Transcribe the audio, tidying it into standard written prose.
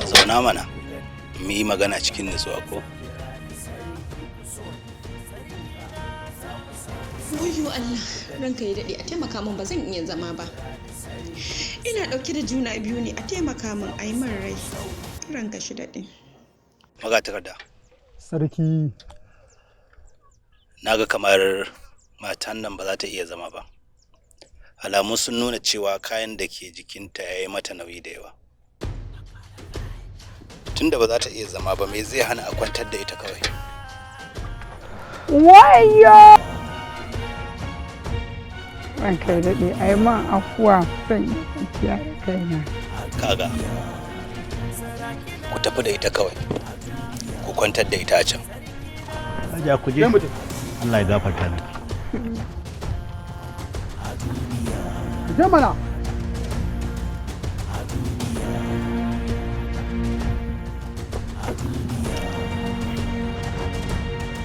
Zauna mana, mu yi magana cikin nutsuwa ko? Wayyo Allah, ranka ya daɗe, a taimaka min, ba zan iya zama ba. Ina ɗauke da juna biyu ne, a taimaka min, a yi min rai. Ranka shi daɗe. Magatakarda. Sarki. Na ga kamar matan nan ba za ta iya zama ba. Alamu sun nuna cewa kayan da ke jikinta ya yi mata nauyi da yawa. Tunda ba za ta iya zama ba, me zai hana a kwantar da ita kawai? Wayo! Ranka ya daɗe, a yi man afuwa, zan iya kwanciya da kaina. Kaga, ku tafi da ita kawai, ku kwantar da ita a can. Hajiya, ku je. Allah ya gafarta miki. Je mana.